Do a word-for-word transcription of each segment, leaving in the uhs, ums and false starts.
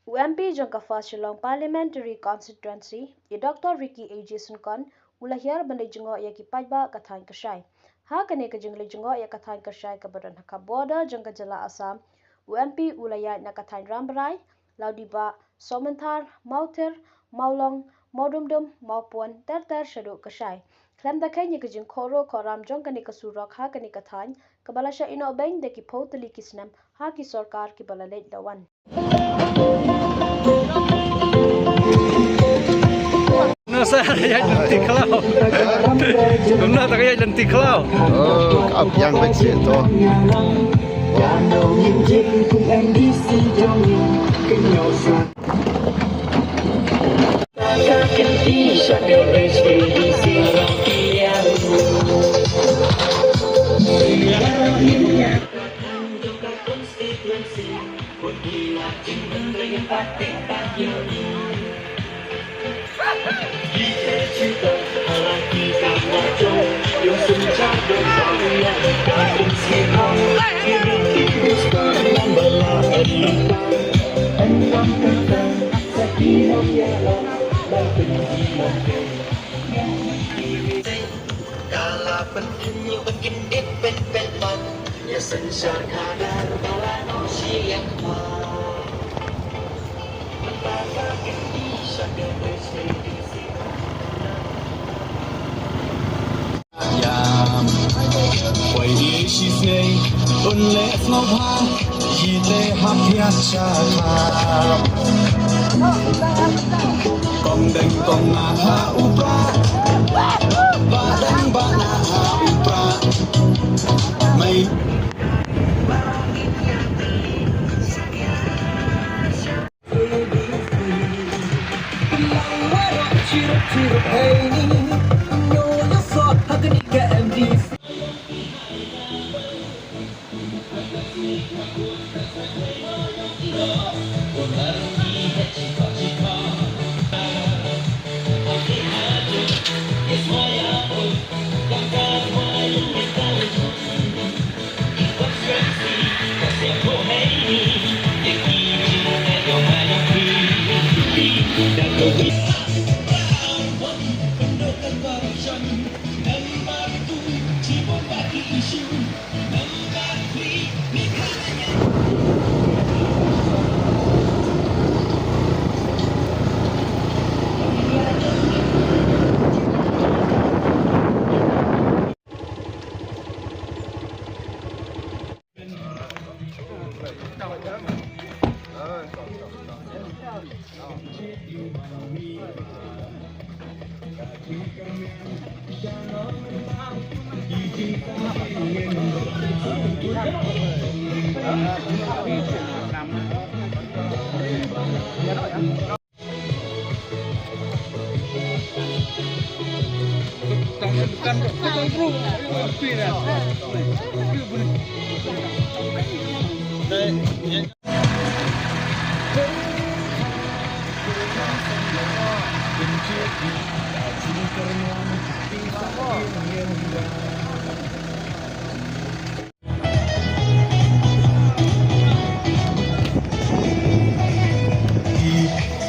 U M P jong ka First Shillong Parliamentary Constituency, i Doctor Ricky A J Syngkon, u la hiar ban leit jngoh ïa ki paidbah ka thaiñ Kyrshai. Ha kane ka jingleit jngoh ïa ka thaiñ Kyrshai kaba don ha ka border jong ka jylla Assam, u M P u la ïaid na ka thaiñ Rambrai, Lawdibah, Sohmynthar, Mawthir, Mawlong, Mawdumdum, Mawpon, ter ter shaduh Kyrshai. Khlem da kheiñ ïa ka jingkhohruh khohram jong kane ka surok ha kane ka thaiñ, kaba la shah ïehnoh beiñ da ki phew tylli ki snem ha ki sorkar kiba la leit la wan. Kumno sa ïaid lynti khlaw? Kumno ta ka ïaid lynti khlaw? Oh, ka biang bad siew to. Kong deng kong nga ha u pra, ba deng ba nga ha u pra. Mai.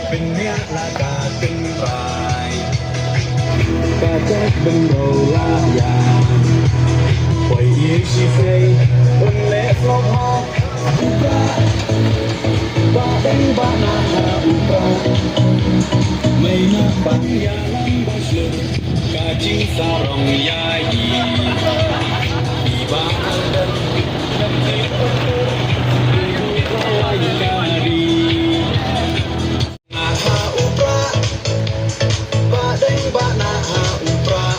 Pynïaid la ka tynrai, ka jaitbynriew la ïa. Poi ïa shi sei, un leh sngewbha. U Prah, ba deng ba na ha u Prah. Mei na ban ïalam ba shlur. Ka jingsarong ïa i. I ba dang. Nga ha u Prah. Ba deng ba na ha u Prah.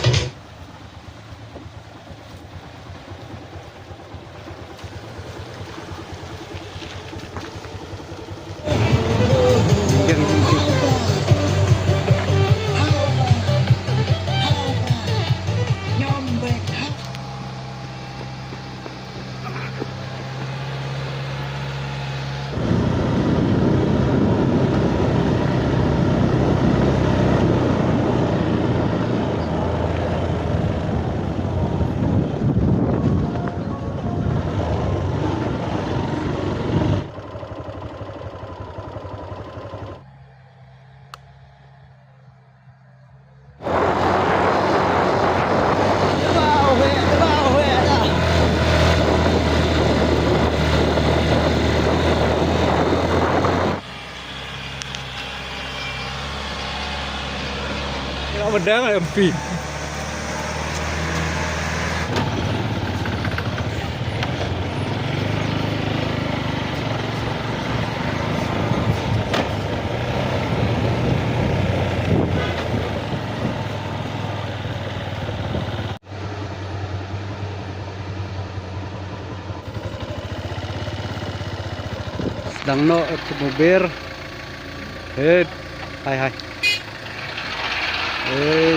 Ba dang M P. Sdang noh, eh, mobil. Hei, hai, hai. Hei.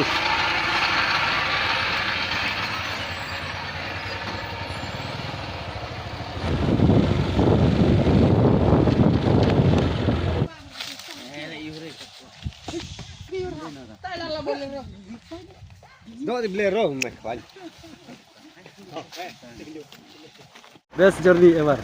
Dok di Blero, mek pan. Best journey ever.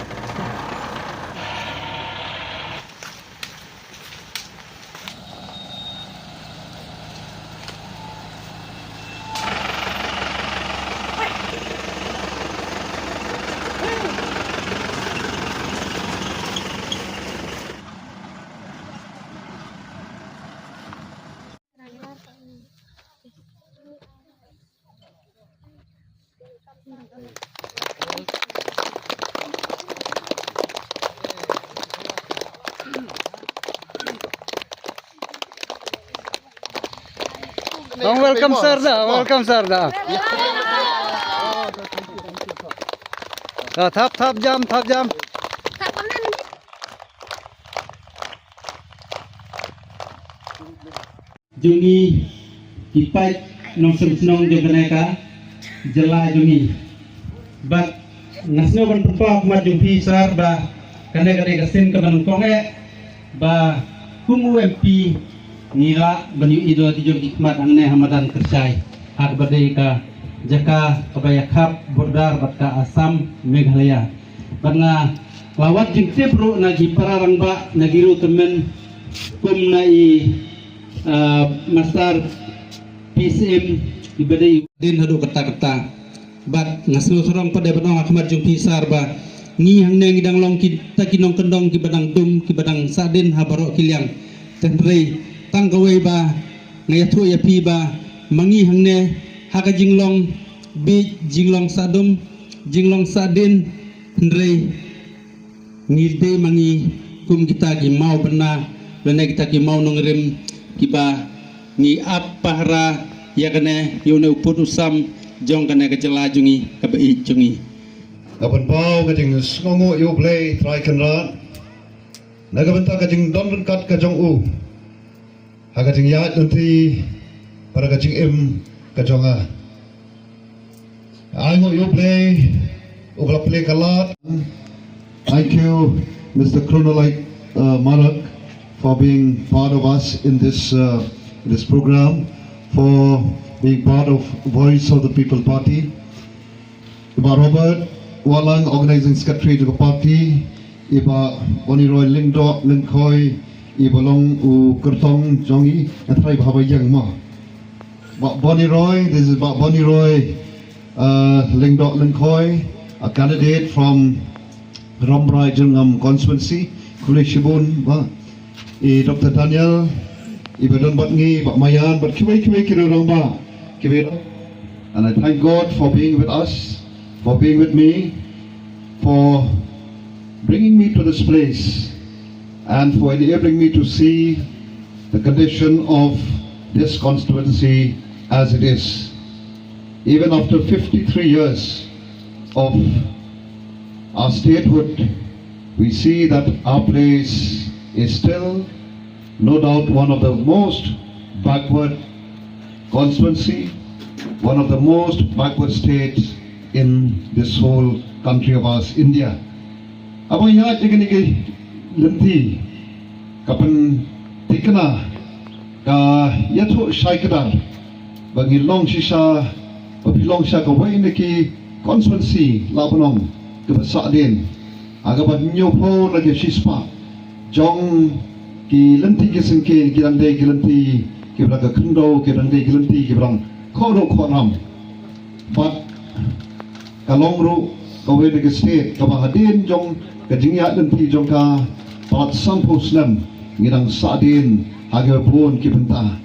Welcome, sir, da. Welcome, sir, da. Ah, thap, thap jam, thap jam. Jong ngi ki paid nongshong shnong jong kane ka jylla jong ngi. Bad nga sngew ban pynpaw ha khmat jong phi sir ba kane ka dei ka sien kaba nyngkong eh ba kum u M P ngi lah ban ïohi da la ki jong ki khmat hangne ha madan Kyrshai ha kaba dei ka jaka kaba ïakhap border bad ka Assam Meghalaya. Bad nga la wad jingtip ruh na ki para rangbah na ki ruh tymmen kum na i, ah, Master P C M iba dei din haduh katta katta. Bad nga sngewthuh pat de ban ong ha khmat jong phi sir ba ngi hangne ngi dang long kita ki nongkyndong kiba dang dum kiba dang sahdien ha baroh ki liang. Hynrei tang kawei ba nga ïathuh ïa phi ba ma ngi hangne ha ka jinglong bieit jinglong sahdum jinglong sahdien hynrei ngi dei ma ngi kum kita ki maw bynna lane kita ki maw nongrim kiba ngi ap pahara ïa kane ïa une u pud u sam jong kane ka jylla jong ngi kaba ïeit jong ngi. Nga pynpaw ka jingsngewnguh ïa U Blei Trai Kynrad na ka bynta ka jingdon ryngkat ka jong u ha ka jingïaid lynti bad ka jingim ka jong nga. Ai nguh ïa U Blei uba la plie ka lad. Thank you, Mister Chronolite, uh, Marak, for being part of us in this, uh, this program, for being part of Voice of the People Party. I Bah Robert Watlang, Organizing Secretary jong ka party, i Bah Boniroy Lyngdoh Lyngkhoi, iba long u kyrtong jong ngi, nga tharai ba haba ïeng mo. Bah Boniroy, this is Bah Boniroy, uh, Lyngdoh Lyngkhoi, a candidate from Rambrai Jyrngam constituency, khublei shibun, Bah. I Doctor Daniel, iba don bad ngi, Bah Mayan, bad kiwei kiwei ki rangbah, kiwei. And I thank God for being with us, for being with me, for bringing me to this place, and for enabling me to see the condition of this constituency as it is. Even after fifty-three years of our statehood, we see that our place is still, no doubt, one of the most backward constituency, one of the most backward states in this whole country of ours, India. Haba ïaid ïa kine ki lynti ka pynthikna ka ïathuh shai kdar ba ngi long shisha ba phi long sha kawei na ki constituency la ban ong kaba sahdien ha kaba hynñiewphew na ki shispah jong ki lynti ki syngkien ki dang dei ki lynti kiba dang ka khyndew ki dang dei ki lynti kiba dang khohruh khohram. Bad ka long ruh kawei na ka state kaba hadien jong ka jingïaid lynti jong ka palat sanphew snem ngi dang sahdien ha kiba bun ki bynta.